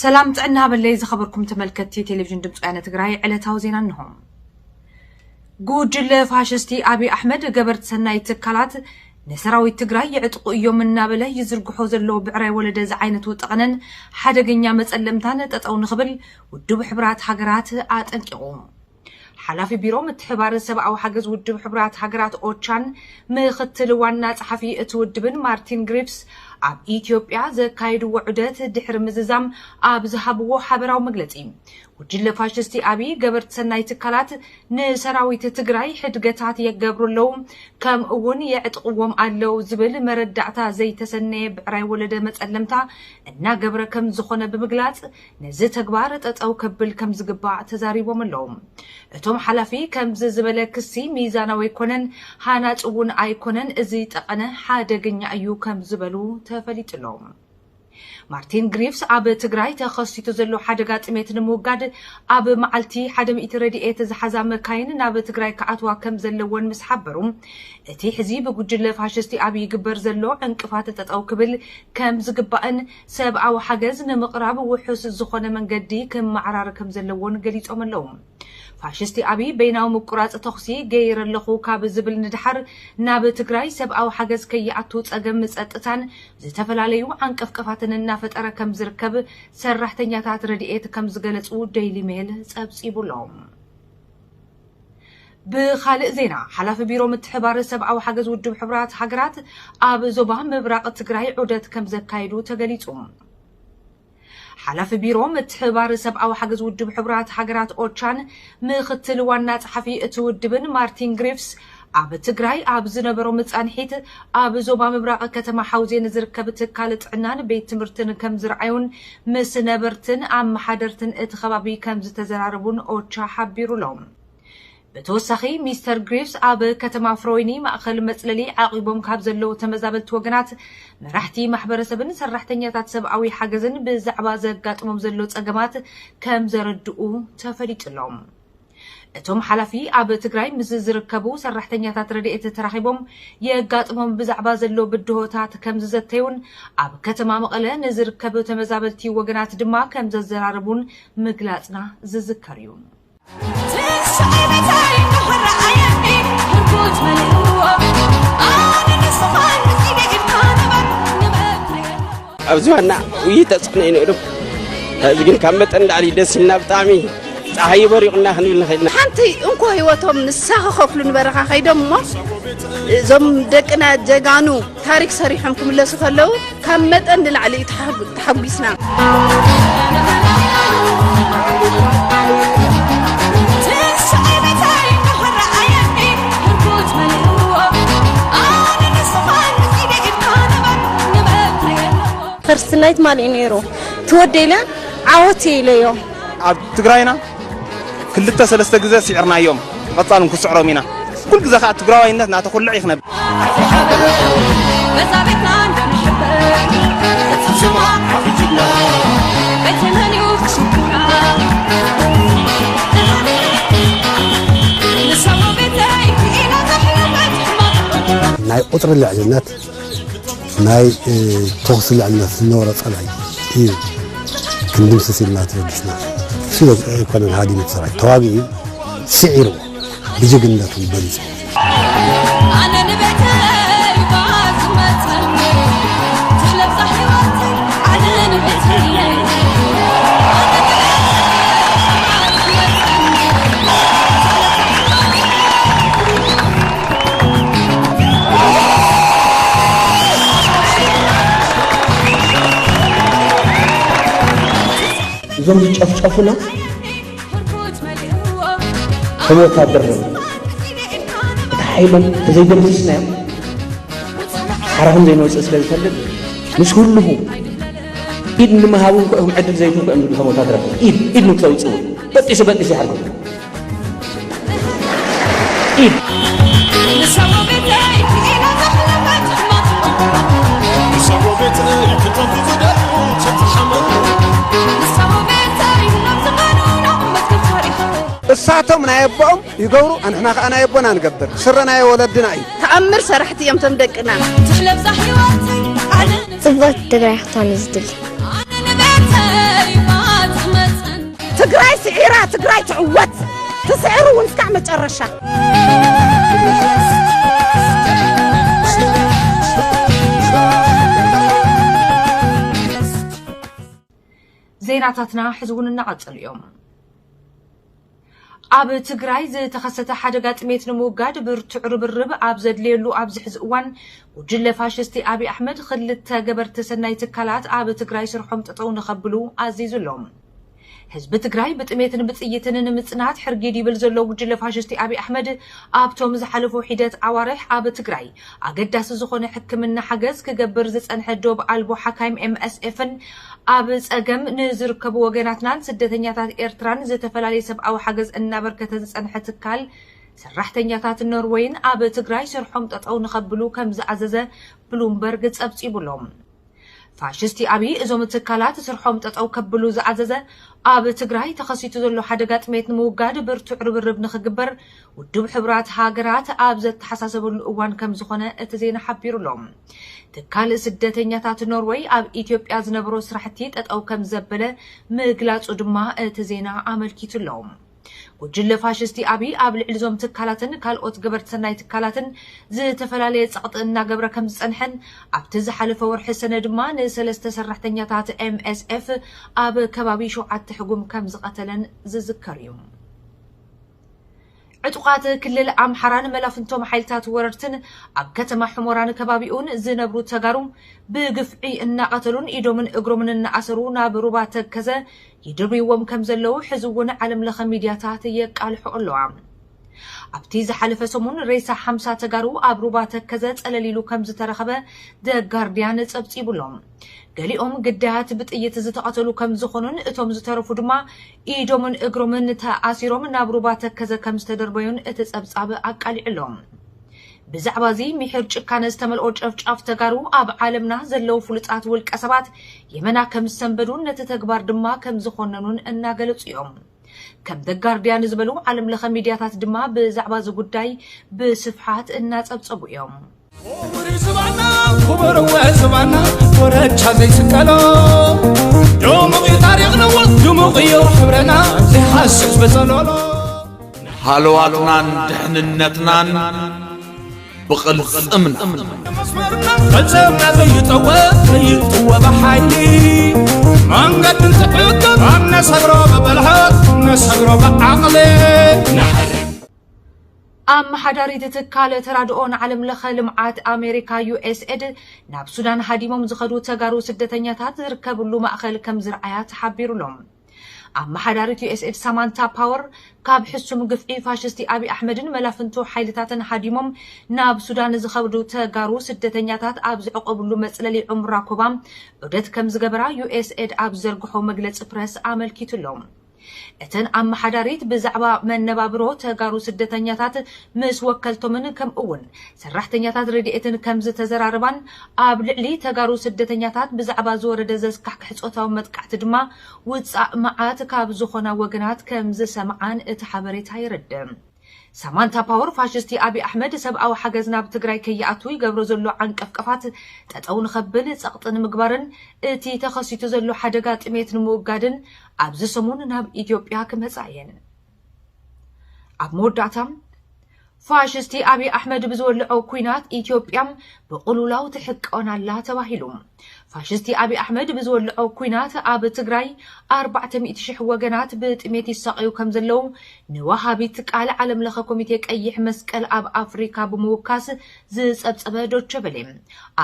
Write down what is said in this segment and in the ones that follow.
ሰላም ጥዕና በለይ ዝኸበርኩም ተመልከትቲ ቴሌቪዥን ድምፂ ወያነ ትግራይ፣ ዕለታዊ ዜና እንሆ። ጉጅለ ፋሽስቲ ኣብይ ኣሕመድ ገበርቲ ሰናይ ትካላት ንሰራዊት ትግራይ የዕጥቑ እዮም እናበለ ይዝርግሖ ዘሎ ብዕራይ ወለደ ዝዓይነቱ ጠቐነን ሓደገኛ መፀለምታን ጠጠው ንኽብል ውድብ ሕቡራት ሃገራት ኣጠንቂቑ። ሓላፊ ቢሮ ምትሕባር ሰብኣዊ ሓገዝ ውድብ ሕቡራት ሃገራት ኦቻን ምኽትል ዋና ጸሓፊ እቲ ውድብን ማርቲን ግሪፍስ ኣብ ኢትዮጵያ ዘካየድዎ ዑደት ድሕሪ ምዝዛም ኣብ ዝሃብዎ ሓበራዊ መግለጺ፣ ጉጅለ ፋሽስቲ ኣብይ ገበርቲ ሰናይ ትካላት ንሰራዊት ትግራይ ሕድገታት የገብሩ ኣለዉ፣ ከምኡ እውን የዕጥቕዎም ኣለዉ ዝብል መረዳእታ ዘይተሰነየ ብዕራይ ወለደ መጸለምታ እናገብረ ከም ዝኾነ ብምግላጽ፣ ነዚ ተግባር ጠጠው ከብል ከም ዝግባእ ተዛሪቦም ኣለዉ። እቶም ሓላፊ ከምዚ ዝበለ ክሲ ሚዛናዊ ኣይኮነን፣ ሃናጺ እውን ኣይኮነን፣ እዚ ጠቐነ ሓደገኛ እዩ ከም ዝበሉ ተፈሊጡ ኣሎ። ማርቲን ግሪፍስ ኣብ ትግራይ ተኸሲቱ ዘሎ ሓደጋ ጥሜት ንምውጋድ ኣብ መዓልቲ ሓደ ሚእቲ ረድኤት ዝሓዛ መካይን ናብ ትግራይ ክኣትዋ ከም ዘለወን ምስ ሓበሩ፣ እቲ ሕዚ ብጉጅለ ፋሽስቲ ኣብይ ይግበር ዘሎ ዕንቅፋት ጠጠው ክብል ከም ዝግባእን ሰብኣዊ ሓገዝ ንምቕራብ ውሑስ ዝኾነ መንገዲ ክመዓራር ከም ዘለዎን ገሊጾም ኣለዉ። ፋሽስቲ ኣብይ በይናዊ ምቁራጽ ተኹሲ ገይረ ኣለኹ ካብ ዝብል ንድሓር ናብ ትግራይ ሰብኣዊ ሓገዝ ከይኣቱ ጸገም ጸጥታን ዝተፈላለዩ ዓንቀፍቀፋትን እናፈጠረ ከም ዝርከብ ሰራሕተኛታት ረድኤት ከም ዝገለጹ ዴይሊ ሜል ጸብጺቡ ኣሎ። ብኻልእ ዜና፣ ሓላፊ ቢሮ ምትሕባር ሰብኣዊ ሓገዝ ውድብ ሕቡራት ሃገራት ኣብ ዞባ ምብራቕ ትግራይ ዑደት ከም ዘካየዱ ተገሊጹ። ሓላፊ ቢሮ ምትሕባር ሰብኣዊ ሓገዝ ውድብ ሕቡራት ሃገራት ኦቻን ምኽትል ዋና ጸሓፊ እቲ ውድብን ማርቲን ግሪፍስ ኣብ ትግራይ ኣብ ዝነበሮም ጻንሒት ኣብ ዞባ ምብራቕ ከተማ ሓውዜን ዝርከብ ትካል ጥዕናን ቤት ትምህርትን ከም ዝረኣዩን ምስ ነበርትን ኣመሓደርትን እቲ ከባቢ ከም ዝተዘራረቡን ኦቻ ሓቢሩ ኣሎ። ብተወሳኺ ሚስተር ግሪፍስ ኣብ ከተማ ፍሮይኒ ማእኸል መጽለሊ ዓቒቦም ካብ ዘለዉ ተመዛበልቲ ወገናት መራሕቲ ማሕበረሰብን ሰራሕተኛታት ሰብኣዊ ሓገዝን ብዛዕባ ዘጋጥሞም ዘሎ ጸገማት ከም ዘረድኡ ተፈሊጡ ኣሎ። እቶም ሓላፊ ኣብ ትግራይ ምስ ዝርከቡ ሰራሕተኛታት ረድኤት ተራኺቦም የጋጥሞም ብዛዕባ ዘሎ ብድሆታት ከም ዝዘተዩን ኣብ ከተማ መቐለ ንዝርከቡ ተመዛበልቲ ወገናት ድማ ከም ዘዘራረቡን ምግላጽና ዝዝከር እዩ። ኣብዚ ዋና ውይ ተጽዕኖ እዩ ነይሩ። ሕዚ ግን ካብ መጠን ላዕሊ ደስ ኢልና ብጣዕሚ ጸሓይ በሪቑና ክንብል ንኽእል ኢና። ሓንቲ እንኮ ህይወቶም ንሳ ክኸፍሉ ንበረኻ ከይዶም እሞ እዞም ደቅና ጀጋኑ ታሪክ ሰሪሖም ክምለሱ ከለዉ ካብ መጠን ንላዕሊ እዩ ተሓጉ-፣ ተሓጒስና። ክርስትናይ ትማሊ እዩ ነይሩ። ትወደይለ ዓወት ኢለዮ። ኣብ ትግራይና ክልተ ሰለስተ ግዜ ስዒርናዮም፣ ብቐጻል እውን ክስዕሮም ኢና። ኩሉ ግዜ ከኣ ትግራዋይነት እናተኹልዕ እዩ ክነብር። ናይ ቁጽሪ ልዕልነት፣ ናይ፣ እ፣ ተኹሲ ልዕልነት ዝነበሮ ጸላኢ እዩ ክንድምስስ ኢልና ተበጊስና። እሱ ኣይኮነን ሃዲሙ እቲ ሰራዊት፣ ተዋጊኡ እዩ፣ ስዒሩ ብጅግንነቱ በሊጹ። ኣነ ንቤተይ እባ ዝመጸኒ፣ ትለብሳ ህይወተይ፣ ኣነ ንቤተይ። እዞም ዝጨፍጨፉና ከም ወታደር ነው። እቲ ሓይሎም ተዘይደምስስናዮም ሓራ ከም ዘይንወፅእ ስለ ዝፈልጥ ምስ ህልኹ ኢድ ንምሃብ እንኳ ኢኹም ዕድል ዘይትህቡ እዮም ዝብሉ ከም ወታደር። ኢድ፣ ኢድ ንክተውፅኡ በጢሱ በጢሱ ይሓርጎ። ኢድ። እሳቶም ናይ ኣቦኦም ይገብሩ፣ ኣንሕና ከኣ ናይ ኣቦና ንገብር። ስረ ናይ ወለድና እዩ። ተኣምር ሰራሕቲ እዮም ቶም ደቅና። ጽብቕቲ ትግራይ ክትኮን እዩ ዝድሊ። ትግራይ ስዒራ፣ ትግራይ ትዕወት። ትስዕር እውን እስካዕ መጨረሻ። ዜናታትና ሕዚ እውን እናቐጸሉ እዮም። ኣብ ትግራይ ዝተኸሰተ ሓደጋ ጥሜት ንምውጋድ ብርቱዕ ርብርብ ኣብ ዘድልየሉ ኣብዚ ሕዚ እዋን፣ ጉጅለ ፋሽስቲ ኣብይ ኣሕመድ ክልተ ገበርቲ ሰናይ ትካላት ኣብ ትግራይ ስርሖም ጠጠው ንኸብሉ ኣዚዙ ኣሎ። ህዝቢ ትግራይ ብጥሜትን ብጥይትን ንምጽናት ሕርጊድ ይብል ዘሎ ጉጅለ ፋሽስቲ ኣብይ ኣሕመድ፣ ኣብቶም ዝሓለፉ ሒደት ኣዋርሕ ኣብ ትግራይ ኣገዳሲ ዝኾነ ሕክምና ሓገዝ ክገብር ዝጸንሐ ዶብ ኣልቦ ሓካይም ኤምኤስኤፍን ኣብ ጸገም ንዝርከቡ ወገናትናን ስደተኛታት ኤርትራን ዝተፈላለየ ሰብኣዊ ሓገዝ እናበርከተ ዝጸንሐ ትካል ሰራሕተኛታት ኖርወይን ኣብ ትግራይ ስርሖም ጠጠው ንኸብሉ ከም ዝኣዘዘ ብሉምበርግ ጸብጺቡ ኣሎ። ፋሽስቲ ኣብይ እዞም ትካላት ስርሖም ጠጠው ከብሉ ዝኣዘዘ፣ ኣብ ትግራይ ተኸሲቱ ዘሎ ሓደጋ ጥሜት ንምውጋድ ብርቱዕ ርብርብ ንኽግበር ውድብ ሕቡራት ሃገራት ኣብ ዘተሓሳሰበሉ እዋን ከም ዝኾነ እቲ ዜና ሓቢሩ ኣሎ። ትካል ስደተኛታት ኖርወይ ኣብ ኢትዮጵያ ዝነበሮ ስራሕቲ ጠጠው ከም ዘበለ ምግላጹ ድማ እቲ ዜና ኣመልኪቱ ኣሎ። ጉጅለ ፋሽስቲ ኣብይ ኣብ ልዕሊ እዞም ትካላትን ካልኦት ገበርቲ ሰናይ ትካላትን ዝተፈላለየ ጸቕጢ እናገበረ ከም ዝጸንሐን ኣብቲ ዝሓለፈ ወርሒ ሰነ ድማ ንሰለስተ ሰራሕተኛታት ኤምኤስኤፍ ኣብ ከባቢ ሸውዓተ ሕጉም ከም ዝቐተለን ዝዝከር እዩ። ዕጡቓት ክልል ኣምሓራን መላፍንቶም ሓይልታት ወረርትን ኣብ ከተማ ሕሞራን ከባቢኡን ዝነብሩ ተጋሩ ብግፍዒ እናቐተሉን ኢዶምን እግሮምን እናኣሰሩ ናብ ሩባ ተከዘ ይድርብይዎም ከም ዘለዉ ሕዚ እውን ዓለም ለኸ ሚድያታት የቃልሑ ኣለዋ። ኣብቲ ዝሓለፈ ሰሙን ሬሳ ሓምሳ ተጋሩ ኣብ ሩባ ተከዘ ጸለል ኢሉ ከም ዝተረኸበ ደ ጋርዲያን ጸብጺቡ ኣሎ። ገሊኦም ግዳያት ብጥይት ዝተቐተሉ ከም ዝኾኑን እቶም ዝተረፉ ድማ ኢዶምን እግሮምን ተኣሲሮም ናብ ሩባ ተከዘ ከም ዝተደርበዩን እቲ ጸብጻብ ኣቃሊዑ ኣሎ። ብዛዕባ እዚ ሚሒር ጭካነ ዝተመልኦ ጨፍጫፍ ተጋሩ ኣብ ዓለምና ዘለዉ ፍሉጣት ውልቀ ሰባት የመና ከም ዝሰንበዱን ነቲ ተግባር ድማ ከም ዝኾነኑን እናገለጹ እዮም። ከም ደ ጋርዲያን ዝበሉ ዓለም ለኸ ሚድያታት ድማ ብዛዕባ እዚ ጉዳይ ብስፍሓት እናጸብጸቡ እዮም። ክቡር እዩ ዝባና ክቡር እወ ዝባና ኮረቻ ዘይስቀሎ ድሙቕ እዩ ታሪኽና እወ ድሙቕ እዩ ሕብረና ዘይሃስስ ብጸሎሎ ሃለዋትናን ድሕንነትናን ብቕልጽምና መስመርና ፈጸምና ዘይጠወ ዘይጥወ ብሓይሊ መንገዲ እንትዕቅብ ኣብ ነሰግሮ ብብልሓት ነሰግሮ ብዓቕሊ ንሓሪ ኣመሓዳሪት ትካል ተራድኦ ንዓለም ለኸ ልምዓት ኣሜሪካ ዩኤስኤድ ናብ ሱዳን ሃዲሞም ዝኸዱ ተጋሩ ስደተኛታት ዝርከብሉ ማእኸል ከም ዝረኣያ ተሓቢሩ ኣሎ። ኣመሓዳሪት ዩኤስኤድ ሳማንታ ፓወር ካብ ሕሱም ግፍዒ ፋሽስቲ ኣብይ ኣሕመድን መላፍንቱ ሓይልታትን ሃዲሞም ናብ ሱዳን ዝኸዱ ተጋሩ ስደተኛታት ኣብ ዝዕቆብሉ መፅለሊ ዑምራ ኮባ ዑደት ከም ዝገበራ ዩኤስኤድ ኣብ ዝዘርግሖ መግለፂ ፕረስ ኣመልኪቱ ኣሎ። እተን ኣመሓዳሪት ብዛዕባ መነባብሮ ተጋሩ ስደተኛታት ምስ ወከልቶምን ከምኡ እውን ሰራሕተኛታት ረድኤትን ከም ዝተዘራረባን ኣብ ልዕሊ ተጋሩ ስደተኛታት ብዛዕባ ዝወረደ ዘስካሕክሕ ፆታዊ መጥቃዕቲ ድማ ውፃእ መዓት ካብ ዝኾና ወገናት ከም ዝሰምዓን እቲ ሓበሬታ የረድእ። ሳማንታ ፓወር ፋሽስቲ ኣብይ ኣሕመድ ሰብኣዊ ሓገዝ ናብ ትግራይ ከይኣቱ ይገብሮ ዘሎ ዓንቀፍቀፋት ጠጠው ንኸብል ጸቕጢ ንምግባርን እቲ ተኸሲቱ ዘሎ ሓደጋ ጥሜት ንምውጋድን ኣብዚ ሰሙን ናብ ኢትዮጵያ ክመጻ እየን። ኣብ መወዳእታ ፋሽስቲ ኣብይ ኣሕመድ ብዝወልዖ ኲናት ኢትዮጵያ ብቕልውላው ትሕቀን ኣላ ተባሂሉ። ፋሽስቲ ኣብይ ኣሕመድ ብዝወልዖ ኲናት ኣብ ትግራይ ኣርባዕተ ሚእቲ ሽሕ ወገናት ብጥሜት ይሳቐዩ ከም ዘለዉ ንወሃቢት ቃል ዓለም ለኸ ኮሚቴ ቀይሕ መስቀል ኣብ ኣፍሪካ ብምውካስ ዝጸብጸበ ዶቸበሌ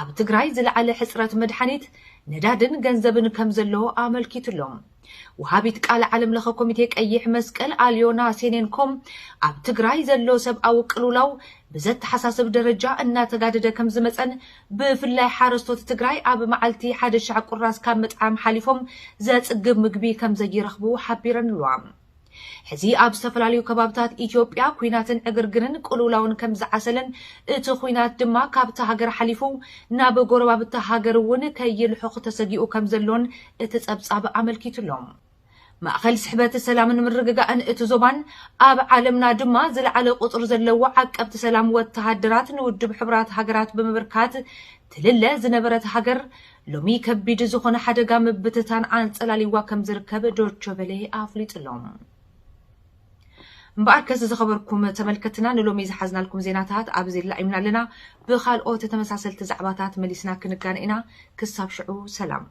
ኣብ ትግራይ ዝለዓለ ሕፅረት መድሓኒት ነዳድን ገንዘብን ከም ዘሎ ኣመልኪቱ ኣሎ። ወሃቢት ቃል ዓለም ለኸ ኮሚቴ ቀይሕ መስቀል ኣልዮና ሴኔንኮም ኣብ ትግራይ ዘሎ ሰብኣዊ ቅልውላው ብዘተሓሳስብ ደረጃ እናተጋደደ ከም ዝመፀን ብፍላይ ሓረስቶት ትግራይ ኣብ መዓልቲ ሓደ ሻዕ ቁራስ ካብ ምጥዓም ሓሊፎም ዘፅግብ ምግቢ ከም ዘይረኽቡ ሓቢረን ኣለዋ። ሕዚ ኣብ ዝተፈላለዩ ከባብታት ኢትዮጵያ ኲናትን ዕግርግርን ቅልውላውን ከም ዝዓሰለን እቲ ኲናት ድማ ካብታ ሃገር ሓሊፉ ናብ ጎረባብቲ ሃገር እውን ከይልሑኽ ተሰጊኡ ከም ዘሎን እቲ ጸብጻብ ኣመልኪቱ ኣሎ። ማእኸል ስሕበት ሰላምን ምርግጋእን እቲ ዞባን ኣብ ዓለምና ድማ ዝለዓለ ቁፅሪ ዘለዎ ዓቀብቲ ሰላም ወተሃደራት ንውድብ ሕቡራት ሃገራት ብምብርካት ትልለ ዝነበረት ሃገር ሎሚ ከቢድ ዝኾነ ሓደጋ ምብትታን ኣንፀላሊዋ ከም ዝርከብ ዶቸበሌ ኣፍሊጥሎም። እምበኣርከስ ዝኸበርኩም ተመልከትና ንሎሚ ዝሓዝናልኩም ዜናታት ኣብዚ ላኢምና ኣለና። ብኻልኦት ተመሳሰልቲ ዛዕባታት መሊስና ክንጋነ ኢና። ክሳብ ሽዑ ሰላም።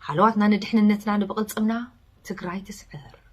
ሃለዋትና ንድሕንነትና ንብቕልፅምና። ትግራይ ትስዕር።